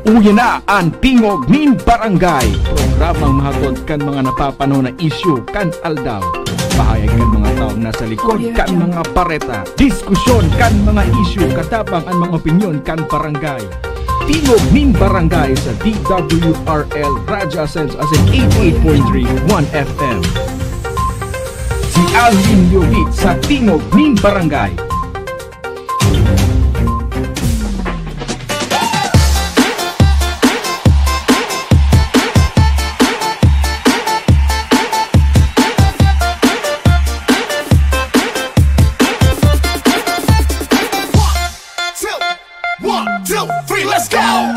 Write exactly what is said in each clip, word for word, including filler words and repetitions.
Uya na an Tingog nin Barangay, programang mahatod kan mga napapanahon na isyu kan aldaw. Pahayag kan mga taong nasa likod kan mga bareta, diskusyon kan mga isyu, katabang an mga opinyon kan barangay. Tingog nin Barangay sa D W R L Radyo Asenso asin eighty-eight point three One F M. Si Alvin Yogit sa Tingog nin Barangay. One, two, three, let's go!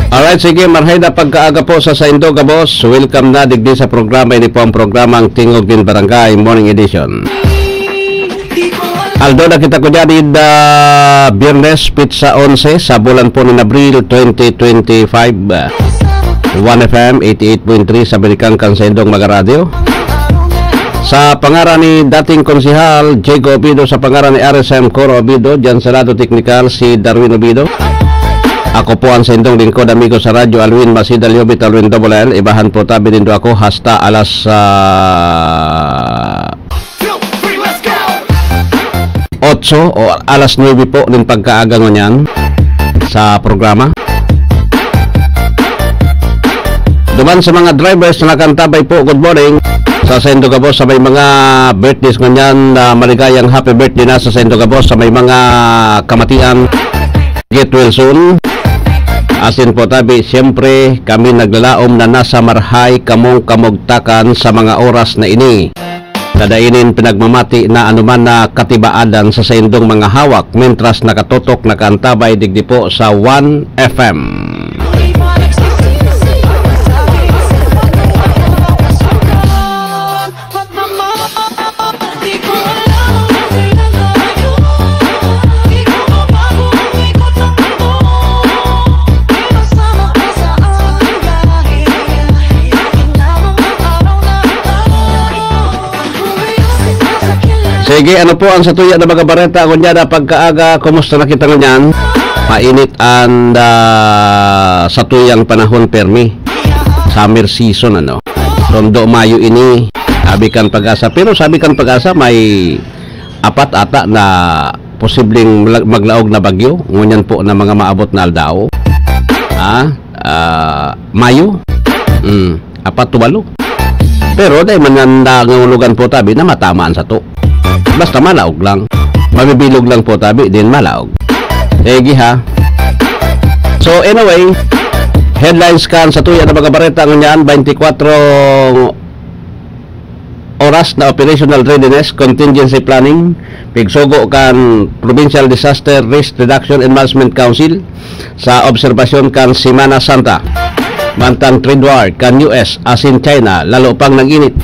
Alright, sige, marhay na pagkaaga po sa saindo gabos. Welcome na digdi sa programa. Ini po ang programang Tingog nin Barangay, Morning Edition. Aldo na kita ko dyan, id, ah, Biyernes, pitsa onse, sa bulan po nin Abril, twenty twenty-five. One F M, eighty-eight point three sa Balikan kan saindong mga radyo. Sa pangaran ni dating konsehal, Diego Obido, sa pangaran ni R S M Coro Obido, dyan sa lado teknikal, si Darwin Obido. Ako po ang saindong lingkod, amigo sa radyo, Alwin Masida Liobit, Alwin Double L. Ibahan po tabi nindo ako hasta alas, ah, otso o alas nuebe po nin pagkaaga ngunyan sa programa. Duman sa mga drivers na nakantabay po, good morning. Sa saindo gabos sa may mga birthdays ngunyan, ah, maligayang happy birthday na sa saindo gabos sa may mga kamatian. Get well soon. Asin po tabi, siyempre, kami naglalaom na nasa marhay kamong kamugtakan sa mga oras na ini. Dadainin pinagmamati na anuman na katibaadan sa saindong mga hawak, mentras nakatotok, nakaantabay digdi po sa One F M. Sige, ano po ang satuya na mga bareta? Kunya na pagkaaga, kumusta na kita ngunyan? Mainit ang, ah, satuyang panahon, permi. Summer season, ano? Rondo Mayo ini, sabi kan Pag-asa. Pero sabi kan Pag-asa, may apat ata na posibleng magla-, maglaog na bagyo. Ngunyan po na mga maabot na aldaw. Ah, ah, Mayo. Mm, apat to walo. Pero dahil man nanda ngulugan po tabi na matamaan sa to. Basta malaog lang. Mabibilog lang po tabi, din malaog. Egi ha. So anyway, headlines kan satuya na mga bareta ngunyan, twenty-four oras na operational readiness, contingency planning, pigsugo kan Provincial Disaster Risk Reduction and Management Council sa obserbasyon kan Semana Santa. Mantang trade war kan U S asin China, lalo pang nag-init.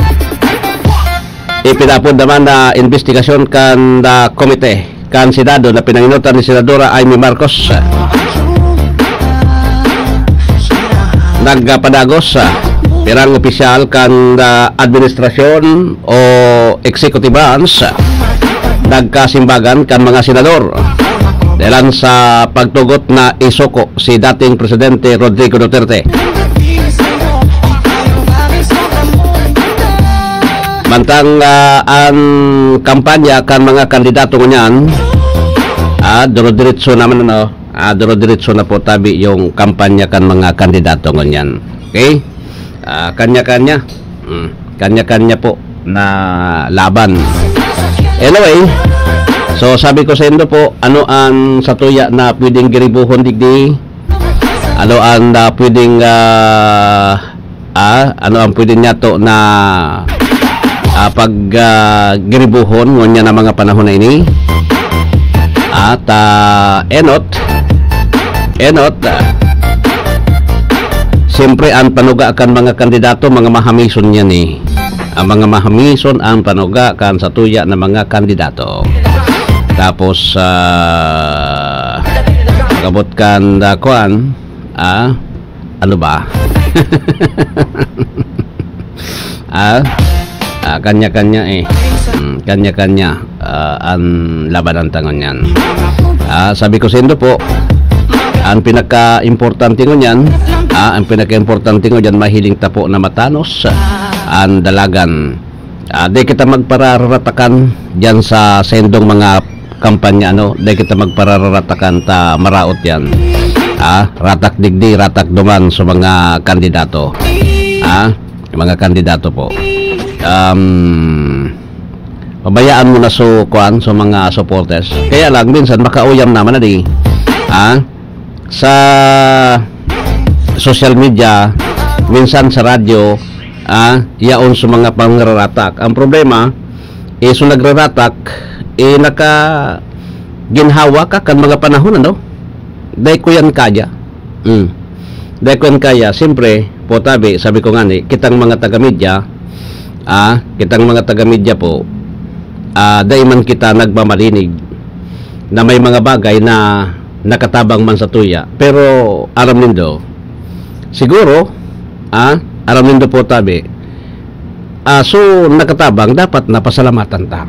Ipinapod naman na investigasyon kan, ah, komite kan Senado na pinanginotan ni Senadora Imee Marcos. Nagpadagos, ah, pirang opisyal kan, ah, administrasyon o executive branch, nagkasimbagan kan mga senador dahilan sa pagtugot na isuko si dating Presidente Rodrigo Duterte. Mantang, ah, an kampanya kan mga kandidato ngunyan, ah, duro-diretso naman, ano, ah, duro-diretso na po tabi yung kampanya kan mga kandidato ngunyan. Okay? Ah, kanya-kanya. Mm, kanya-kanya po na laban. Anyway, so sabi ko sa indo po, ano ang satuya na pwedeng giribuhon digdi? Ano ang, ah, pwedeng, ah, ah, ano ang pwedeng nyato na, ah, pag, ah, giribuhon ngunyan na mga panahon na ini? At, ah, enot, enot, ah, siyempre, ang panuga kan mga kandidato, mga mahamison yan eh. Ang mga mahamison ang panuga kan satuya na mga kandidato. Tapos, ah, pag-abot kan, ah, kuan, ah, ano ba? Ah, ah, kanya-kanya eh. Hmm, kanya-kanya, ah, ang labanan ta ngunyan. Ah, sabi ko sa indo po, ang pinaka-importante ngunyan, ah, ang pinaka-importante ngunyan, mahiling ta po na matanos ang dalagan. Ah, di kita magpararatakan diyan sa sendong mga kampanya, ano, di kita magpararatakan ta maraot yan. Ah, ratak digdi, ratak duman sa mga kandidato. Ah, mga kandidato po. Um, pabayaan mo na so, kuan, sa mga supporters. Kaya lang, minsan makauyam naman na di. Ah, sa social media, minsan sa radyo, ah, yaon sa mga pangraratak. Ang problema, eh, so nagraratak, eh, naka-, ginhawa ka kan mga panahon, ano? Dai ko yan kaya. Mm. Dai ko yan kaya. Siyempre, po tabi, sabi ko nga ni, kitang mga taga-media, ah, kitang mga taga-media po, ah, dai man kita nagmamalinig na may mga bagay na nakatabang man sa tuya. Pero, aram nindo, siguro, ah, aram nindo po tabi, ah, so nakatabang, dapat napasalamatan ta.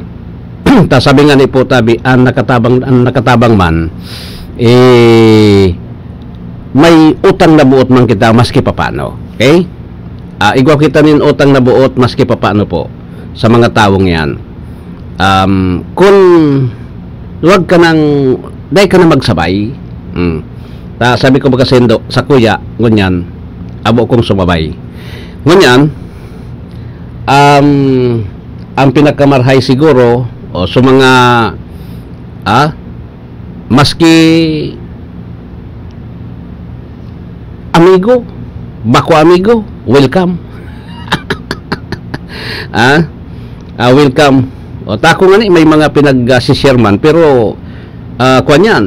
Ta sabi nga ni po tabi, ang nakatabang, ang nakatabang man, eh, may utang na buot man kita maski papano. Okay? Ah, igwa kita nin utang na buot maski papano po sa mga tawong yan. Um, kun wag ka nang, dai ka na magsabay. Mm. Ta, sabi ko baga sendo, sa kuya, ngunyan, abo kong sumabay. Ngunyan, um, ang pinakamarhay siguro, o sa mga, ah, maski amigo, bako amigo, welcome. Ah? Ah, welcome. O, tako nga ni, may mga pinag, ah, si-share man, pero, ah, kwan yan.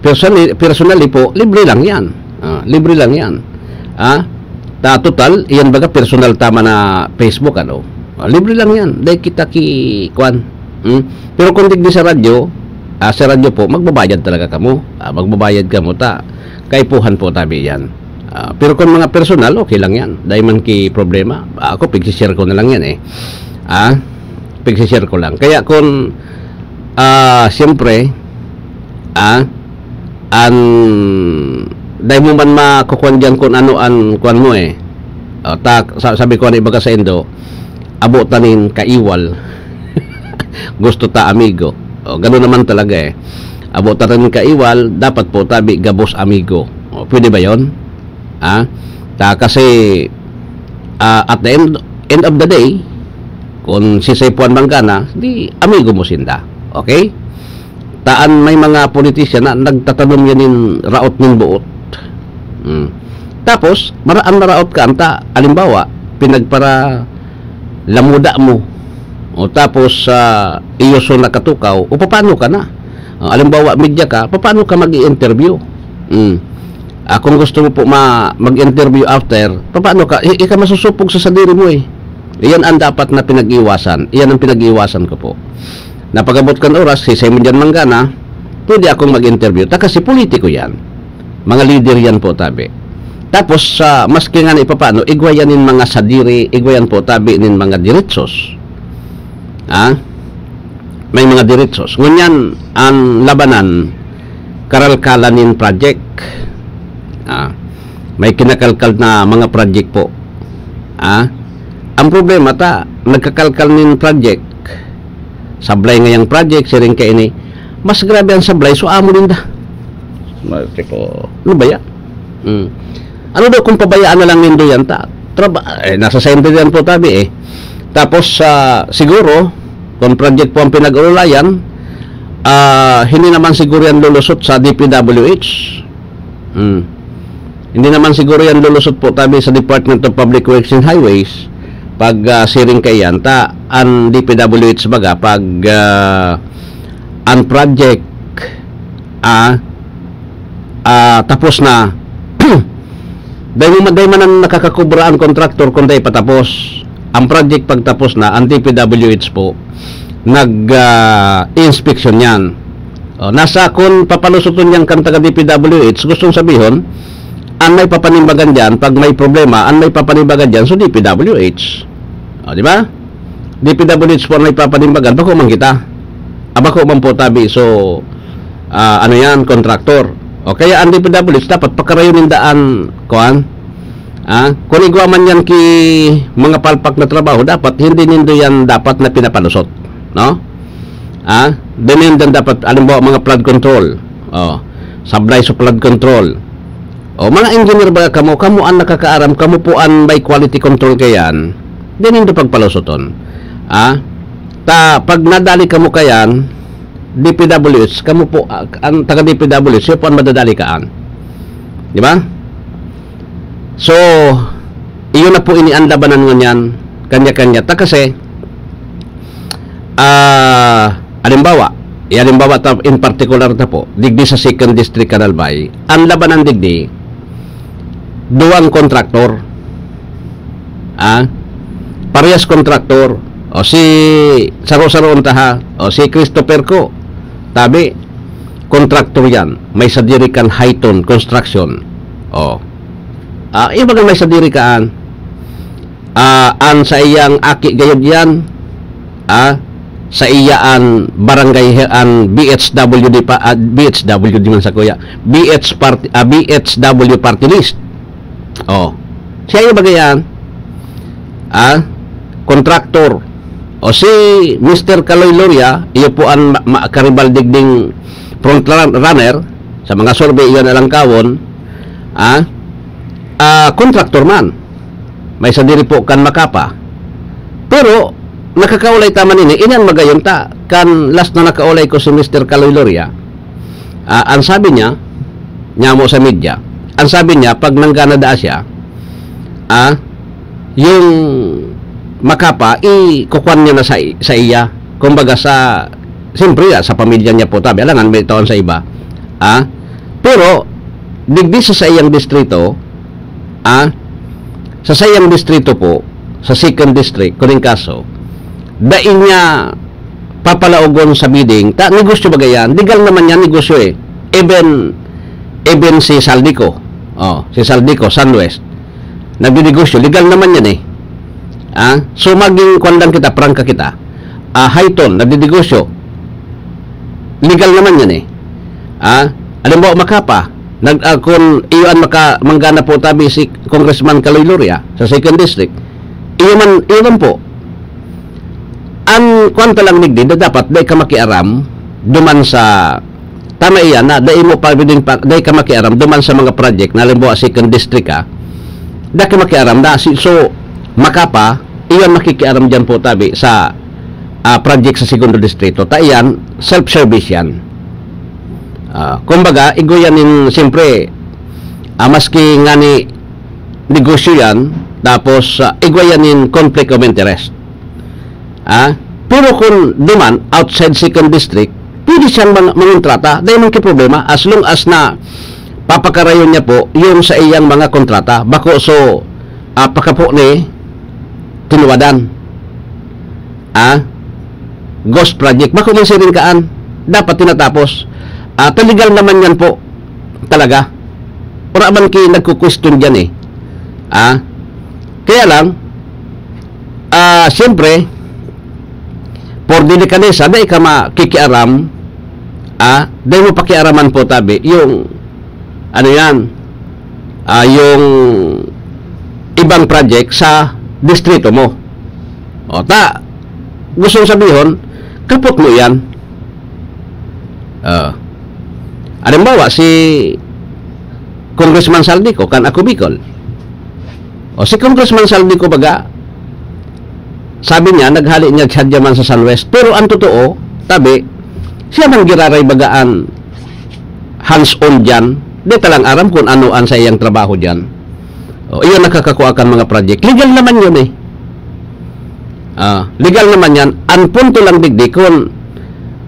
Personally, personally po, libre lang yan. Ah, libre lang yan. Ah? Ta, total, iyan baga personal tama na Facebook, ano? Ah, libre lang yan. Dahil kita ki, kwan. Hmm? Pero kung digdi sa radyo, ah, sa radyo po, magbabayad talaga kamo. Ah, magbabayad kamo ta. Kaipuhan po tabi yan. Ah, pero kung mga personal, okay lang yan. Dahil man ki problema. Ah, ako, pag-share ko na lang yan eh. Ah, pag-share ko lang. Kaya kung, ah, siyempre, ah, an, dahil mo man makukuan dyan kung ano an kuan mo eh. Ah, ta, sa, sabi ko na iba ka sa Indo, abo tanin kaiwal. Gusto ta amigo. O, ganun naman talaga eh. Abo tanin kaiwal, dapat po tabi gabos amigo. O, pwede ba yon? Ha? Ta, kasi, ah, at the end, end of the day, kung sisaypuan man ka na, di amigo mo sinda. Okay? Taan may mga politician na nagtatanom yan nin raot nin buot. Hmm. Tapos, maraan na raot ka, anta, alimbawa, pinagpara lamuda mo. O tapos, ah, iyo so nakatukaw, o papaano ka na? Ah, halimbawa, media ka, papaano ka mag-i-interview? Mm. Ah, kung gusto mo po ma-, mag-interview after, papaano ka? I-, ika masusupog sa sadiri mo eh. Iyan ang dapat na pinag-iwasan. Iyan ang pinag-iwasan ko po. Napagabot kan oras, si Simon Jan Mangana, pwede akong mag-interview. Ta kasi politiko yan. Mga leader yan po, tabi. Tapos, sa maski nga na ipapano, igwa yan nin mga sadiri, igwa yan po, tabi, nin mga diretsos. Ha? May mga diretsos. Ngunyan, ang labanan, karalkalan nin project. Ah, may kinakalkal na mga project po. Ah, ang problema ta, nagkakalkal nin project. Sablay ngayang project, siring kaini. Mas grabe ang sablay, so amo ninda. Mas tipo, ano ba yan? Hmm. Ano daw kung pabayaan na lang nindo yan ta? Traba-, eh, nasa sentro yan po, tabi eh. Tapos, ah, siguro, kung project po ang pinag-uulayan, ah, hindi naman siguro yan lulusot sa D P W H. Hmm. Hindi naman siguro yan lulusot po, tabi sa Department of Public Works and Highways, pag, ah, siring kaiyan. Ta, ang D P W H baga, pag, ah, ang project, ah, ah, tapos na, dahil mo, dahil man ang nakakakubra ang kontraktor kung dahil patapos. Ang project pagtapos na, ang D P W H po, nag, ah, inspeksyon yan. O, nasa kung papalusuton yan kan taga D P W H, gustong sabihon, ang may papanimbagan dyan, pag may problema, ang may papanimbagan dyan, so D P W H. O, di ba? D P W H po ang may papanimbagan, bako man kita. Ah, bako man po tabi, so, ah, ano yan, kontraktor. O kaya ang D P W H dapat pakarayo nin daan, kuan, ah, kung igwa man yan ki mga palpak na trabaho, dapat hindi nindo yan dapat na pinapalusot, no? Ah, dinin din dapat, alimbawa, mga flood control. O, sablay sa flood control. O, mga engineer ba kamo? Kamo ang nakakaaram, kamo po ang may quality control kayan. Dinin do pagpalusoton. Ah, ta, pag nadali kamo kayan, D P W H, kamo po, ah, ang taga D P W H, siya po ang madadali kaan. Di ba? So, iyon na po ini ang labanan ngunyan, kanya-kanya. Ta kasi, ah, halimbawa, halimbawa ta, in particular ta po, digdi sa Second District, Canal Bay, ang labanan digdi, duwang kontraktor. Ah, parehas kontraktor. O si saro-saro unta ha, o si Christopher ko, tabi, kontraktor yan. May sadiri kan Highton Construction. O. Ah, iba nga may sadiri kaan. Ah, an saiyang aki gayod yan. Ah, saiya an barangay he-, an B H W D pa, ah, B H W D man sa kuya. B H party, ah, B H W party list. O. Siya yung bagay yan. Ah, kontraktor. O si Mister Kaloy Loria, iyo po ang ma-, ma-, karibal digding front run-, runner sa mga survey, iyan alang kawon. Ah, ah, kontraktor man. May sadiri po kan Makapa. Pero, nakakaulay ta man ini, iyan magayon ta. Kan last na nakaulay ko si Mister Kaloy Loria, ah, ang sabi niya, nyamo sa media, ang sabi niya, pag nanggana daa siya, ah, yung Makapa, ikukwan niya na sa, sa iya. Kumbaga sa, siyempre, ah, sa pamilya niya po, tabi, alangan may taon sa iba. Ah, pero, digdi sa saiyang distrito, ah, sa saiyang distrito po, sa second district, kuning kaso, dai niya papalaogon sa bidding, ta, negosyo ba yan? Legal naman yan, negosyo eh. Even, even si Saldico, oh, si Saldico, Sunwest, nagdinegosyo, legal naman yan eh. Ah, so maging kwan lang kita, prangka kita. Ah, Highton, nagdinegosyo, legal naman yan eh. Ah, alam mo, Makapa, nag, ah, kung iyo an maka-, manggana po tabi si Congressman Kaloy Loria sa second district, iyo man, iyo man po. Ang kwan ta lang digdi, na dapat dai ka makiaram duman sa, tama iyan na dai mo pa, dai ka makiaram duman sa mga project na halimbawa second district ka, dai ka makiaram na si, so, Makapa, iyan makikiaram diyan po tabi sa, ah, project sa segundo distrito. Ta iyan, self-service yan. Ah, kumbaga, igwa yan in, siyempre, ah, maski nga ni negosyo yan, tapos, ah, igwa yan in conflict of interest. Ah, Pero kung duman, outside second district, pwede siyang mang-, mangontrata. Dahil man ki problema, as long as na papakarayon niya po yung sa iyang mga kontrata. Bako so, ah, pakapo ni tinuwadan. Ah, ghost project. Bako man siring kaan. Dapat tinatapos. Ah, ta legal naman yan po. Talaga. Wala man ki nagkukwestiyon dyan eh. Ah, kaya lang, ah, siyempre, for delikadesa, dai ka makikiaram, ah, dai mo pakiaraman po tabi, yung, ano yan, ah, yung ibang project sa distrito mo. O, ta, gustong sabihon, kapot mo yan. Ah. Halimbawa, si Congressman Saldico, kan Ako Bicol. O, si Congressman Saldico baga, sabi niya, naghali niya siya diyan sa San West. Pero ang totoo, tabi, siya man giraray bagaan hands-on diyan. Di talang aram kung ano ang sa iyang trabaho diyan. O, iyon nakakakua kan mga project. Legal naman yun eh. Ah, legal naman yan. Ang punto lang digdi kung,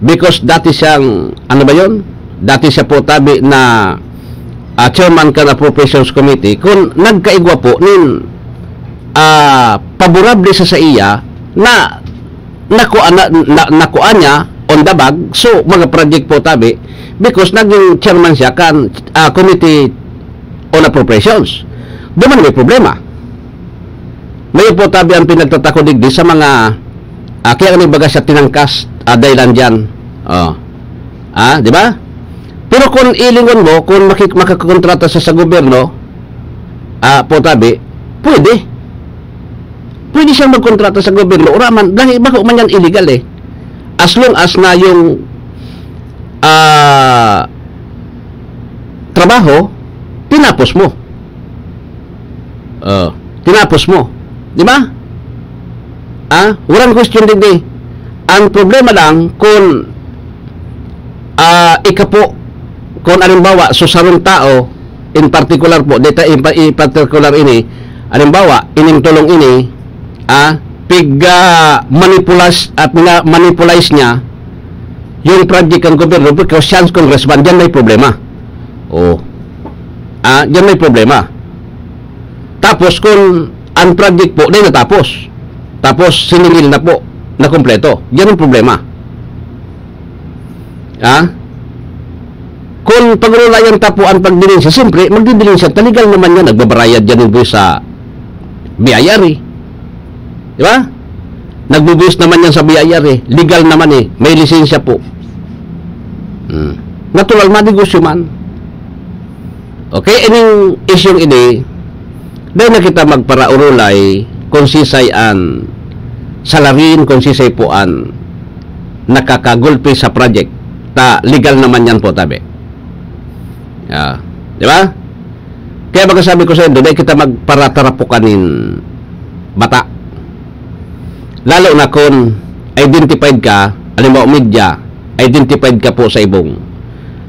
because dati siyang, ano ba yun? Dati siya po tabi na, ah, chairman kan Appropriations Committee, kung nagkaigwa po nin, ah, paborable sa saiya na nakuha, na, na, nakuha niya on the bag, so mga project po tabi, because naging chairman siya kan, ah, Committee on Appropriations. Duman may problema. Mayo po tabi ang pinagtatako digdi sa mga, ah, kaya nga baga siya tinangkas, ah, dahilan diyan. Oh. Ah, di ba? Pero kung ilingon mo, kung makik-, makakontrata sa, sa gobyerno, ah, po tabi, pwede. Pwede siyang magkontrata sa gobyerno, ora man, dahil bako man yan illegal eh. As long as na yung, ah, trabaho, tinapos mo. Oh, tinapos mo. Di ba? Ah, walang question digdi. Ang problema lang kung, ah, ika po, kung halimbawa, so sarong tao, in particular po, data in, in particular ini, halimbawa, ining tulong ini, ah, pig, ah, manipulas at nga manipulize niya yung project ng gobyerno because siya ang congressman, diyan may problema. Oh. Ah, diyan may problema. Tapos kung ang project po, di natapos. Tapos siningil na po, na kompleto. Yan ang problema. Ha? Kung pag-urulayan ta po ang pagdiling siya, siyempre, magdidiling siya. Talagal naman yan, nagbabarayad yan yung buwis sa B I R eh. Di ba? Nagbubuwis naman yan sa B I R eh. Legal naman eh. May lisensya po. Hmm. Natural, manegosyo man. Okay, ining isyung ini, dahil na kita magparaurulay kung sisay an salarin, kung sisay po an nakakagulpi sa project. Ta, legal naman yan po, tabi. Ah, di ba? Kaya baga sabi ko sa inyo, dahil kita magparatarapukan nin bata. Lalo na kung identified ka, halimbawa media, identified ka po sa ibong.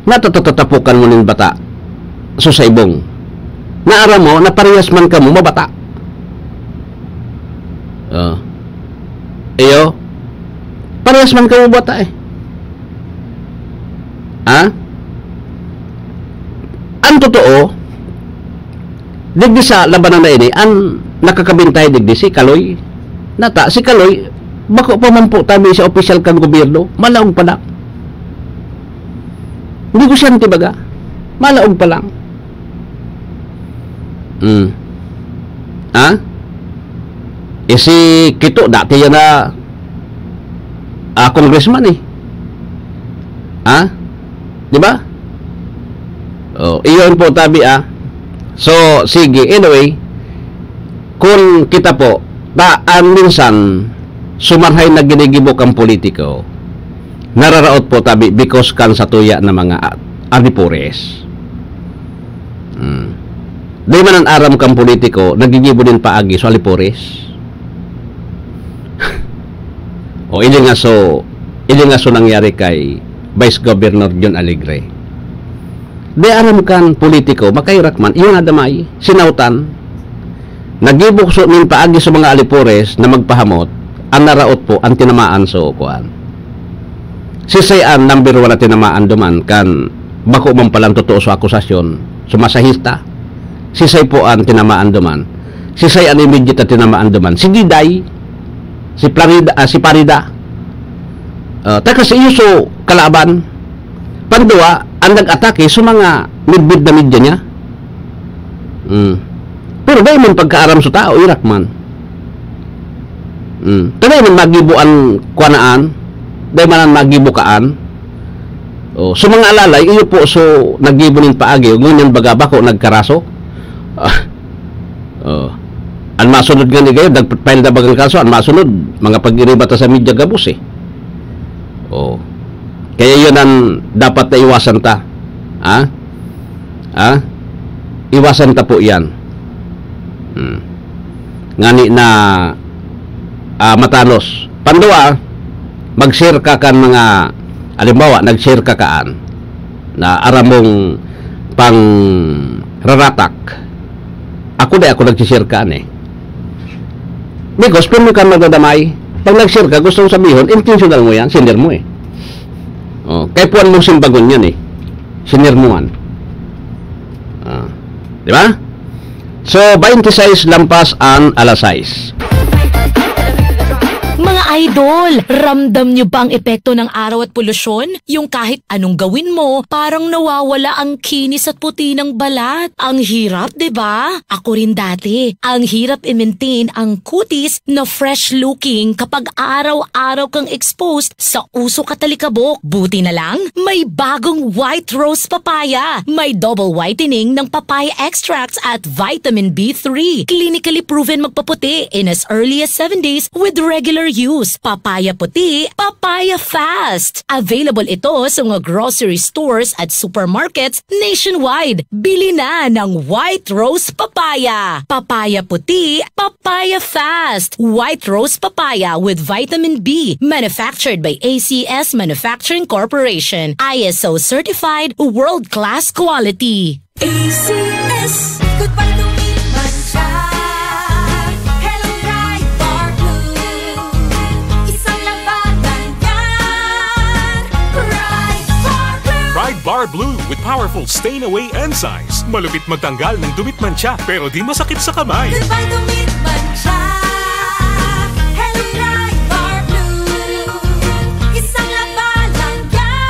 Natatatapukan mo nin bata. So sa ibong. Naaram mo, na parehas man kamo, mabata. Oh. Iyo. Parehas man kamo bata eh. Ha? Ang totoo, digdi sa labanan na ini, ang nakakabintahe digdi si Kaloy. Nata, si Kaloy, bako pa man po tabi sa opisyal kang gobyerno, malaog pa lang. Negosyante baga, malaog pa lang. Hmm. Ha? Eh, si Kito, dati yan na, ah, congressman eh. Ha? Di ba? Oh, iyon po, tabi, ah. So, sige. Anyway, kung kita po, ta, ang minsan, sumarhay na ginigibo kang politiko, nararaot po, tabi, because kan satuya na mga a-, alipores. Hmm. Di man an aram kang politiko, nagigibo nin paagi, so alipores. O, ili nga so, ili nga so nangyari kay Vice Governor John Alegre. Di aram kan politiko, makairak man, iyo nga damay, sinautan. Nagibo so nin paagi sa mga alipores na magpahamot, An naraot po, an tinamaan so kuan. Sisay an number one na tinamaan duman kan bako man palan totoo so akusasyon, so masahista. Sisay po an tinamaan duman. Sisay an immediate na tinamaan duman. Si Diday, si Florida, ah, si Farida. Ah, taka sa iyo so kalaban. Pandua, ang nag-atake sa mga midbid na media niya. Mm. Pero dai man pagkaaram sa tao, irak man. Mm. Dai man magibo an kwanaan, dai man an magibo kaan. Oh, so mga alalay, iyo po so nagibo nin paagi, ngunyan baga bako nagkaraso. Ah, oh. An masunod nga ni gayon, nagpile na bagang kaso, an masunod, mga pag-iriba ta sa media gabos eh. Oh. Kaya yun ang dapat na iwasan ta. Ha? Ha? Iwasan ta po yan. Hmm. Ngani na, ah, matanos. Pandua, mag-share ka kan mga, halimbawa, nag-share ka kaan na aramong pang raratak. Ako di ako nag-share kaan eh. Because, pero ka magdadamay. Pag nag-share ka, gustong sabihon, intentional mo yan, sender mo eh. Oh, kay puan mo simbagon yan eh. Sender mo man. Ah, di ba? So, twenty-six lampas an alas sais. Mga idol, ramdam nyo ba ang epekto ng araw at polusyon? Yung kahit anong gawin mo, parang nawawala ang kinis at puti ng balat. Ang hirap, di ba? Ako rin dati. Ang hirap i-maintain ang kutis na fresh-looking kapag araw-araw kang exposed sa usok at alikabok. Buti na lang, may bagong White Rose Papaya. May double whitening ng papaya extracts at vitamin B three. Clinically proven magpaputi in as early as seven days with regular use. Papaya puti, papaya fast. Available ito sa mga grocery stores at supermarkets nationwide. Bili na ng White Rose Papaya. Papaya puti, papaya fast. White Rose Papaya with vitamin B. Manufactured by A C S Manufacturing Corporation. I S O certified, world-class quality. A C S. Goodbye to me, mancha. Hello, Pride Bar Blue. Isang labanan yan. Pride Bar Blue. Pride Bar Blue with powerful stain away enzymes. Malupit magtanggal ng dumit, mancha, pero di masakit sa kamay. Goodbye to me, mancha. Hello, Pride Bar Blue. Isang labanan yan.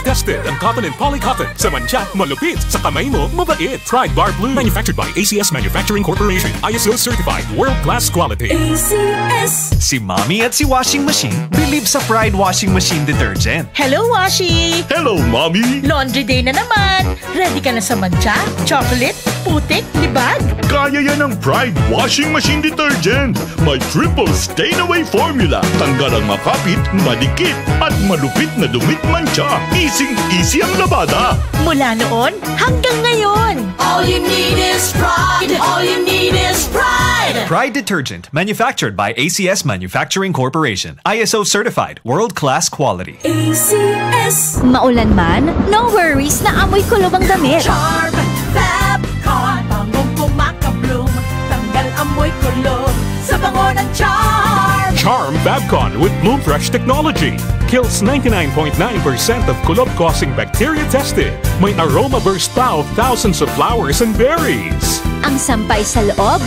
Tested ang cotton and poly cotton. Sa mancha, malupit. Sa kamay mo, mabait. Pride Bar Blue. Manufactured by A C S Manufacturing Corporation. I S O certified. World class quality. A C S. Si Mommy at si Washing Machine believe sa Pride Washing Machine Detergent. Hello, Washi! Hello, Mommy! Laundry day na naman! Ready ka na sa mancha, chocolate, putik, libag? Kaya yan ng Pride Washing Machine Detergent. May triple stain away formula. Tanggal ang makapit, madikit, at malupit na dumit, mancha. Easy-easy ang labada. Mula noon hanggang ngayon. All you need is Pride. All you need is Pride. Pride Detergent, manufactured by A C S Manufacturing Corporation. I S O certified, world-class quality. A C S. Maulan man, no worries na amoy kulob ang damit. Charm Fabcon, bangong kumakabloom, tanggal amoy kulob sa bango ng Charm. Charm Fabcon with Bloom Fresh technology kills ninety-nine point nine percent of kulob-causing bacteria tested. May aroma burst pa of thousands of flowers and berries. Ang sampay sa loob,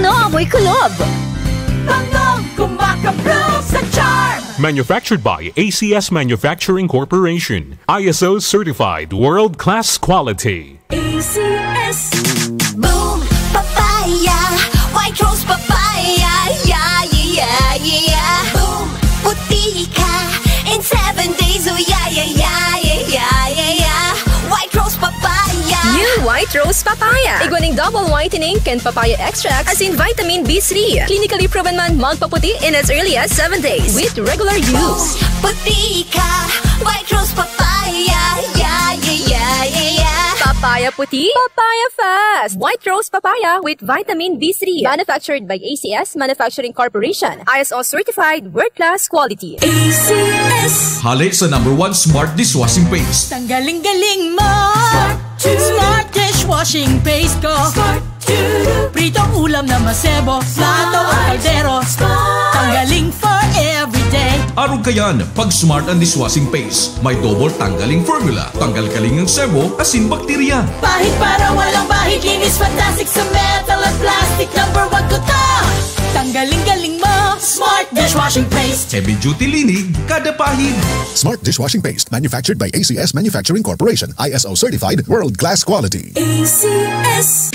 no amoy kulob. Bangong kumakabloom sa Charm. Manufactured by A C S Manufacturing Corporation. I S O certified, world-class quality. A C S. Boom Papaya, White Rose Papaya, yeah, yeah, yeah, yeah. Boom, puti ka in seven days, oh, yeah, yeah, yeah, yeah, yeah, yeah, yeah. White Rose Papaya. New White Rose Papaya. Igwa ning double whitening kan papaya extract, asin vitamin B three. Clinically proven man magpaputi in as early as seven days with regular use. Boom, puti ka, White Rose Papaya, yeah, yeah, yeah, yeah, yeah. Papaya puti, papaya fast. White Rose Papaya with vitamin B three. Manufactured by A C S Manufacturing Corporation. I S O certified, world-class quality. A C S. Hale sa number one smart dishwashing paste. Tanggaling galing mo! Smart dishwashing paste ko. Smart Pritong ulam na masebo, plato o kaldero. Tanggaling for everyday. Arog kayan, pag Smart ang dishwashing paste. May double tanggaling formula. Tanggal kaling ang sebo, asin bakterya. Pahid para walang bahid, linis fantastic sa metal at plastic. Number one ko to. Tanggaling galing mo, Smart dishwashing paste. Heavy duty linig, kada pahid. Smart dishwashing paste, manufactured by A C S Manufacturing Corporation, I S O certified, world class quality. A C S.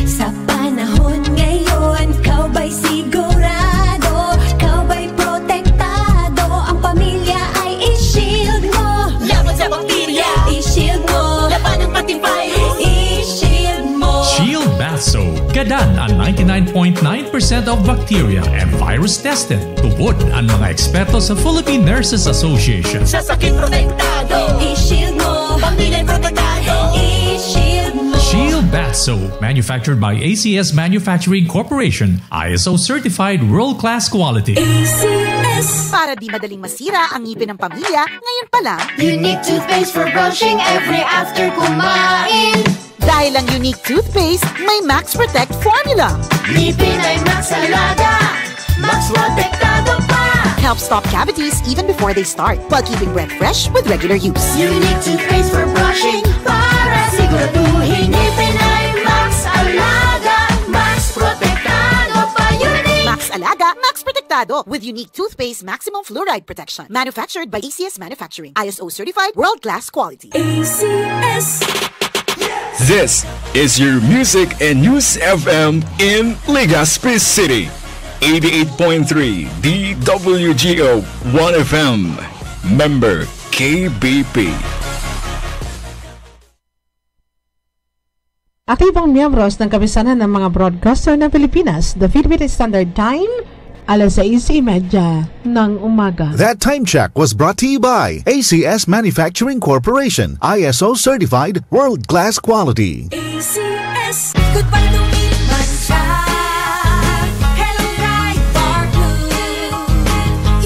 Sa panahon ngayon, ikaw ba'y sigurado? Ikaw ba'y protektado? Ang pamilya ay i-shield mo. Laban sa bakterya, i-shield mo. Labanan pati virus, i-shield mo. Shield Bath Soap. Gadan ang ninety-nine point nine percent of bacteria and virus tested. Tubod ang mga eksperto sa Philippine Nurses Association. Sa sakit protektado, i-shield mo. Pamilya protektado, i-shield mo. Shield Bath Soap, manufactured by A C S Manufacturing Corporation, I S O certified, world class quality. A C S. Para di madaling masira ang ngipin ng pamilya, ngayon pa lang. Unique toothpaste for brushing every after kumain. Dahil ang Unique toothpaste, may Max Protect formula. Ngipin ay Max Alaga, Max Protektado pa. Helps stop cavities even before they start, while keeping breath fresh with regular use. Unique toothpaste for brushing para siguraduhin ngipin ay Max Alaga, Max Protektado pa. Unique. Max Alaga, Max Protektado with Unique Toothpaste Maximum Fluoride Protection. Manufactured by A C S Manufacturing. I S O certified, world class quality. A C S. This is your music and news F M in Legazpi City. Eighty-eight point three D W G O One F M. Member K B P. Aktibong miyembros ng Kapisanan ng mga Broadcaster ng Pilipinas, the Philippine Standard Time, alas sais y media ng umaga. That time check was brought to you by A C S Manufacturing Corporation, I S O certified, world class quality. A C S. Goodbye to Meat Mancha. Hello, Pride Bar Blue.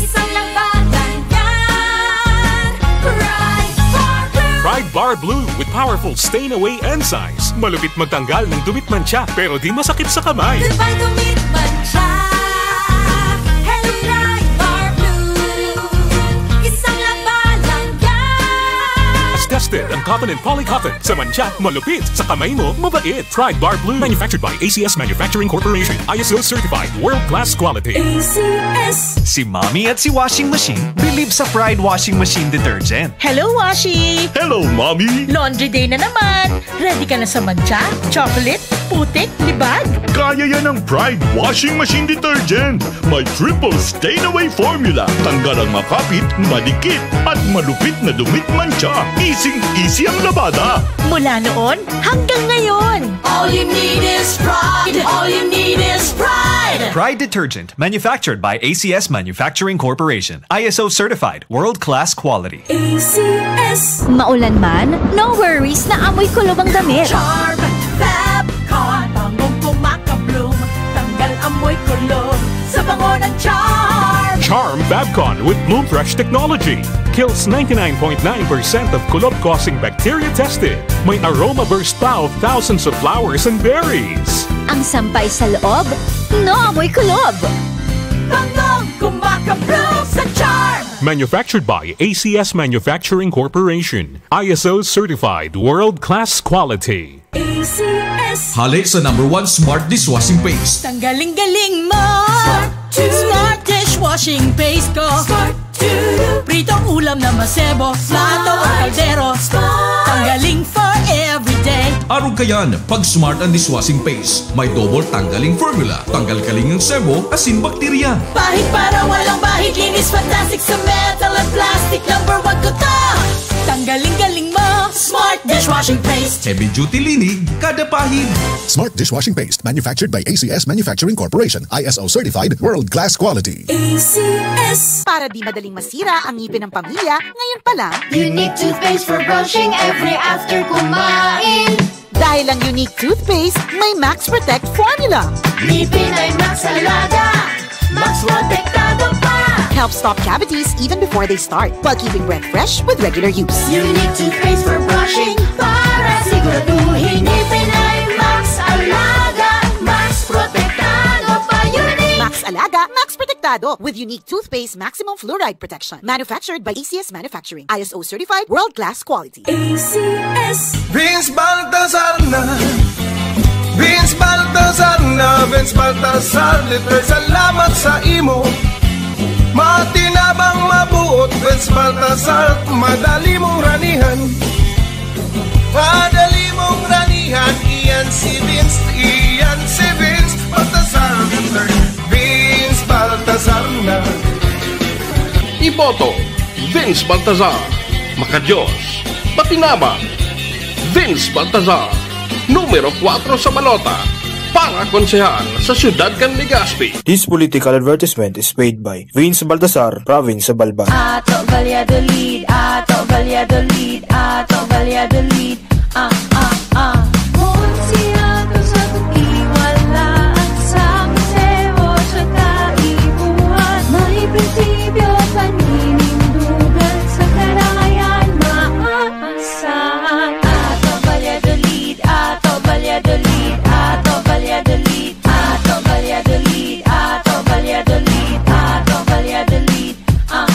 Isang labanan yan. Pride Bar Blue. Pride Bar Blue with powerful stain away enzymes. Malupit magtanggal ng dumi't mancha, pero di masakit sa kamay. Goodbye to Meat Mancha. Hello, Pride Bar Blue. Isang labanan yan. As tested ang cotton and poly cotton. Sa mancha, malupit. Sa kamay mo, mabait. Pride Bar Blue. Manufactured by A C S Manufacturing Corporation. I S O certified. World class quality. A C S. Si Mommy at si Washing Machine believe sa Pride Washing Machine Detergent. Hello, Washi! Hello, Mommy! Laundry day na naman! Ready ka na sa mancha, chocolate, putik, libag? Kaya yan ng Pride Washing Machine Detergent. May triple stain away formula. Tanggal ang makapit, madikit, at malupit na dumi't mancha. Easing-easy ang labada. Mula noon hanggang ngayon. All you need is Pride. All you need is Pride. Pride Detergent, manufactured by A C S Manufacturing Corporation. I S O certified, world-class quality. A C S. Maulan man, no worries na amoy kulob ang damit. Charm Fab Con, bangong kumakabloom, tanggal amoy kulob sa bango ng Charm. Charm Fab Con with Bloom Fresh technology kills ninety-nine point nine percent of kulob-causing bacteria tested. May aroma burst pa of thousands of flowers and berries. Ang sampay sa loob, no amoy kulob. Bangong kumakabloom sa Charm. Manufactured by A C S Manufacturing Corporation. I S O certified, world-class quality. A C S. Hale sa number one smart dishwashing paste. Tanggaling galing mo! Smart to. Smart dishwashing paste ko. Smart to. Pritong ulam na masebo, plato o kaldero. Smart. Tanggaling for everyday. Arog kayan, pag Smart ang dishwashing paste. May double tanggaling formula. Tanggal kaling ang sebo, asin bakterya. Pahid para walang bahid, linis fantastic sa metal at plastic. Number one ko to. Tanggaling galing mo, Smart dishwashing paste. Heavy duty linig, kada pahid. Smart dishwashing paste, manufactured by A C S Manufacturing Corporation, I S O certified, world class quality. A C S. Para di madaling masira ang ngipin ng pamilya, ngayon pa lang. Unique toothpaste for brushing every after kumain. Dahil ang Unique Toothpaste, may Max Protect Formula. Ngipin ay Max Alaga, Max Protektado pa. Helps stop cavities even before they start, while keeping breath fresh with regular use. Unique toothpaste for brushing para siguraduhin ngipin ay Max Alaga, Max Protektado pa. Unique. Max Alaga, Max Tado with unique toothpaste maximum fluoride protection. Manufactured by A C S Manufacturing. I S O certified, world-class quality. A C S. Vince Baltazar na. Vince Baltazar na. Vince Baltazar, literal salamat sa imo. Matinabang mabuot, Vince Baltazar, madali mong ranihan. Madali mong ranihan, iyan si Vince, iyan si Vince Baltazar the third. Vince Baltazar na. Iboto, Vince Baltazar. Makadiyos, matinabang, Vince Baltazar. Numero kwatro sa balota para konsehal sa siyudad kan Legazpi. This political advertisement is paid by Vince Baltazar, Province of Albay. Ato Valladolid, ato Valladolid, ato Valladolid. Ah, ah, ah. Kun siya to sa tukiwala, sa museo, sa kaipuhan, may prinsipyo, paninindugan, sa karayan, maaasahan. Ato Valladolid, ato Valladolid, ato Valladolid, ato Valladolid, ato Valladolid, ato Valladolid. Ah.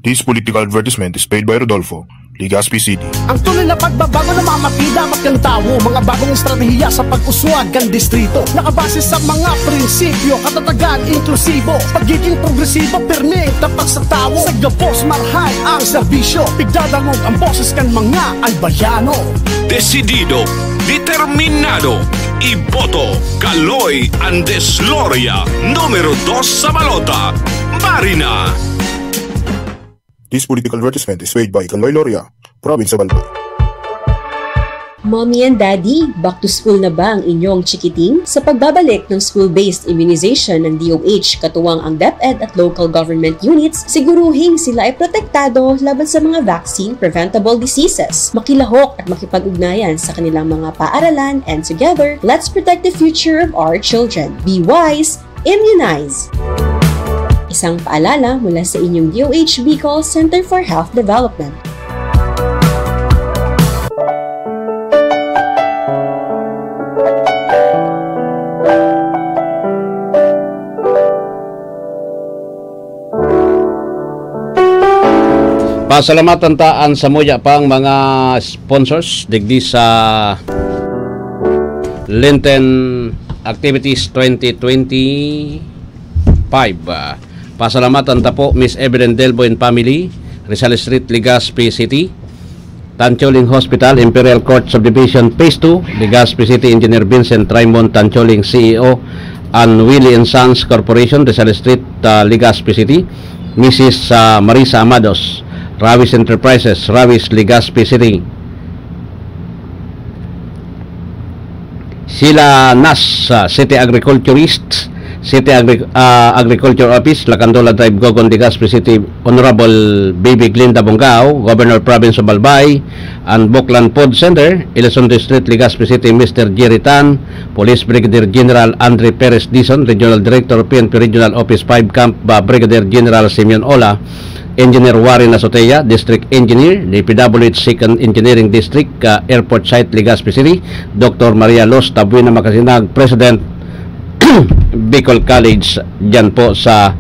This political advertisement is paid by Rodolfo, Legazpi City. Ang tunay na pagbabago na mamapida magkang tawo, mga bagong estratehiya sa pag-uswag kan distrito. Nakabase sa mga prinsipyo, katatagan, inklusibo, pagiging progresibo, pirmi, tapat sa tawo. Sa gabos, marhay ang serbisyo, pigdadangog ang boses kan mga Albayano. Desidido, determinado, iboto, Kaloy Andes Loria, numero dos sa balota, Bari na! This political advertisement is paid by Kaloy Loria, Province of Albay. Mommy and Daddy, back to school na ba ang inyong chikiting? Sa pagbabalik ng school-based immunization ng D O H, katuwang ang DepEd at local government units, siguruhing sila ay protektado laban sa mga vaccine-preventable diseases. Makilahok at makipag-ugnayan sa kanilang mga paaralan, and together, let's protect the future of our children. Be wise, immunize! Isang paalala mula sa inyong D O H Bicol Center for Health Development. Pasalamatan ta an samuya pang mga sponsors digdi sa Lenten Activities twenty twenty-five. Ah, pasalamatan ta po Miss Evelyn Delbo and family, Rizal Street, Legazpi City. Tancholing Hospital, Imperial Court Subdivision Phase two, Legazpi City, Engineer Vincent Raymond Tancholing, C E O, and Willie and Sons Corporation, Rizal Street, ah, Legazpi City, Missus ah, Marisa Amados, Rawis Enterprises, Rawis, Legazpi City. Sila Nas, ah, City Agriculturist, City Agri-, ah, Agriculture Office, Lacandola Drive, Gogon, Legazpi City, Honorable Bibi Glinda Bongao, Governor Province of Albay, and Buklan Food Center, Elizondo Street, Legazpi City, Mister Jerry Tan, Police Brigadier General Andre Perez Dizon, Regional Director, P N P Regional Office five Camp, ah, Brigadier General Simeon Ola, Engineer Warren Azotea, District Engineer, D P W H Second Engineering District, ah, Airport Site, Legazpi City, Doctor Maria Luz Tabuena Macasinag, President, Bicol College, dyan po sa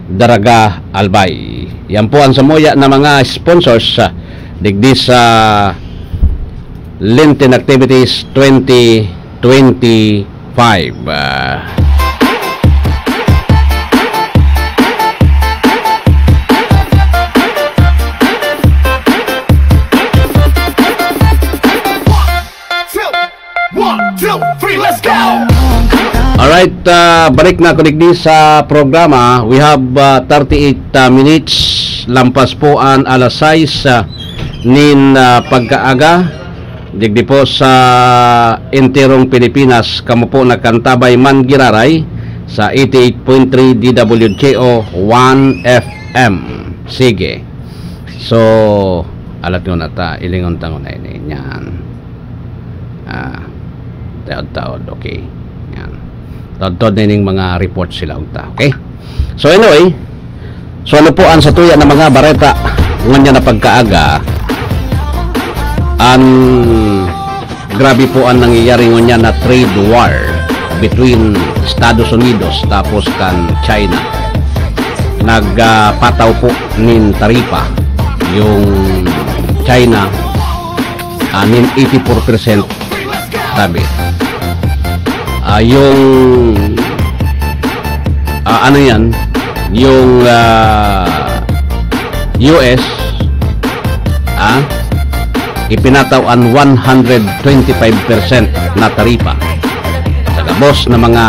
Daraga, Albay. Yan po ang samuya na mga sponsors, ah, digdi sa Lenten Activities twenty twenty-five. Ah. One, two, three, let's go! Alright, ah, balik na ako digdi sa programa. We have, ah, thirty-eight, ah, minutes. Lampas po an alas sais, ah, nin, ah, pagkaaga. Digdi po sa enterong Pilipinas, kamo po nagkantabay man giraray sa eighty-eight point three D W J O one F M. Sige. So, alat ko na ta, ilingon ta nguna ini. Yan. Ah, taod-taod, okay. Yan. Taod-taod na ining mga report sila unta, okay? So anyway, so ano po ang satuya na mga bareta ngunyan na pagkaaga? An grabe po ang nangyayari ngunyan na trade war. between Estados Unidos tapos kan China. Nagpataw po nin taripa yung China, ah, nin eighty-four percent, sabi. Ah, yung, ah, ano yan, yung, ah, U S, ah, ipinataw an one hundred twenty-five percent na taripa sa gabos na mga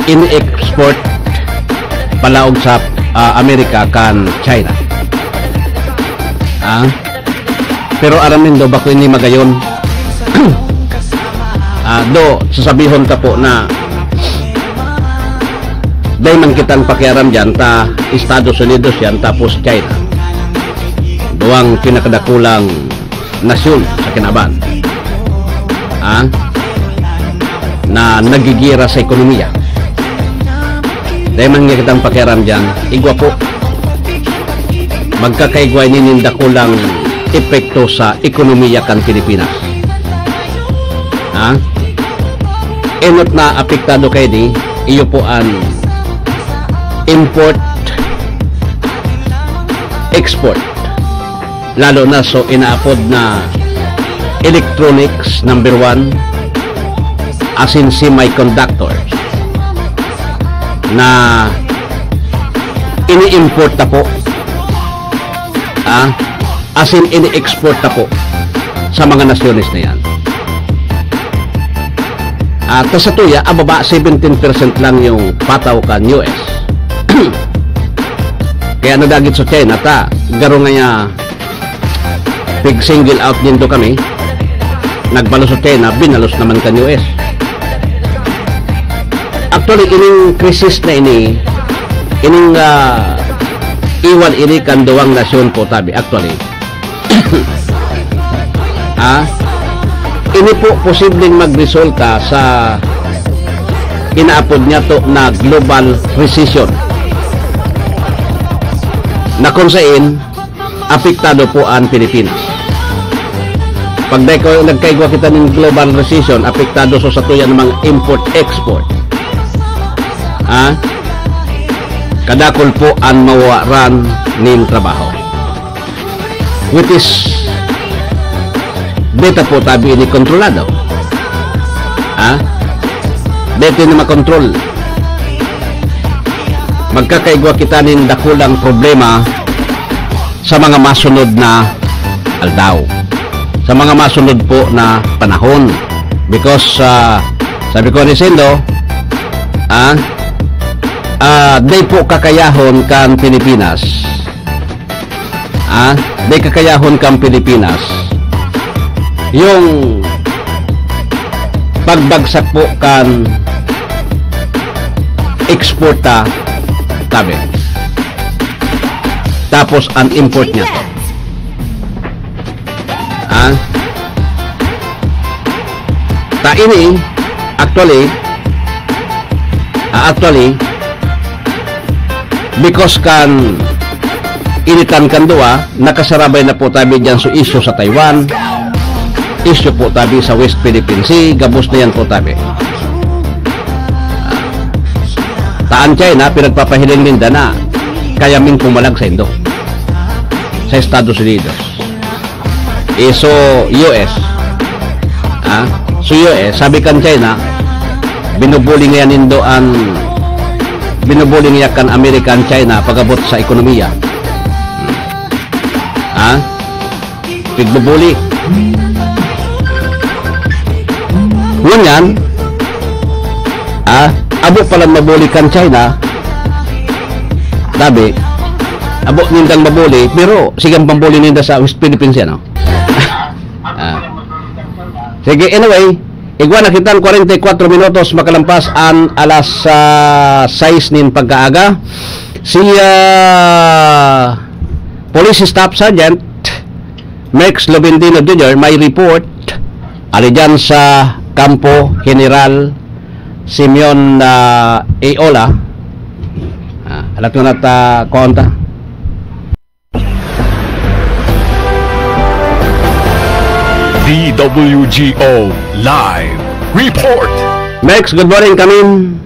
in-export palaog sa, ah, Amerika kan China. Ah, pero aram nindo, bako ini magayon. Ah, do, sasabihon ta po na dai man kitang pakiaram diyan, ta Estados Unidos yan, tapos China. Duwang pinakadakulang nasyon sa kinaban. Ah? Na nagigera sa ekonomiya. Dai man niya kitang pakiaram diyan, igwa po. Magkakaigwa ini nin dakulang epekto sa ekonomiya kan Pilipinas. Ha? Enot na apektado kaini, iyo po an import, export. Lalo na so inaapod na electronics, number one, asin semiconductors na ini-import ta po. Ah, asin ini-export ta po sa mga nasyones na yan. At sa tuya, ababa, seventeen percent lang yung pataw kan U S. Kaya nadagit sa China, ta, garo ngaya pig-single out nindo kami. Nagbalos sa China, binalos naman kan U S. Actually, ining krisis na ini, ining, ah, iwan ini kan duwang nasyon po, tabi. Actually, ah, ini po posibleng magresulta sa inaapod niya to na global recession, na kung sain apektado po an Pilipinas. Pag dai ko, nagkaigwa kita nin global recession, apektado so satuya na mga import-export. Ha? Kadakul po an mawawaran nin trabaho. Which is, deta po tabi ini kontrolado. Ha? Deta na makontrol. Magkakaigwa kita nin dakulang problema sa mga masunod na aldaw, sa mga masunod po na panahon. Because, ah, sabi ko ni Sendo, ah, ah, dai po kakayahon kan Pilipinas. Ah, dai kakayahon kan Pilipinas yung pagbagsak po kan export ta, tabi. Tapos an import niya to. Ah? Ta ini, actually, ah, actually, because kan initan kan duwa, nakasarabay na po tabi diyan sa issue sa Taiwan, issue po tabi sa West Philippine Sea, gabos na yan po tabi. Ta an China, pinagpapahiling ninda na kaya ming pumalag sa Indo, sa Estados Unidos. Eh, so, U S. Ah, so U S, sabi kan China, binubuli ngayan nindo an, binubuli ngayan kan Amerika an China pag-abot sa ekonomiya. Ah? Pigbubuli. Ngunyan, ah, abo palan mabuli kan China, tabi, abo nindang mabuli, pero sigang pambuli ninda sa West Philippines yan, no? Ah. Sige, anyway, igwa na kitang kwarenta y kuatro minutos makalampas an alas, ah, sais nin pagkaaga. Si, ah, Police Staff Sergeant Merx Lubendino Junior may report ali dyan sa Kampo General Simeon, ah, Eola. Ah, alat ko na ta, konta. D W G O Live Report. Merks, good morning, Kamin.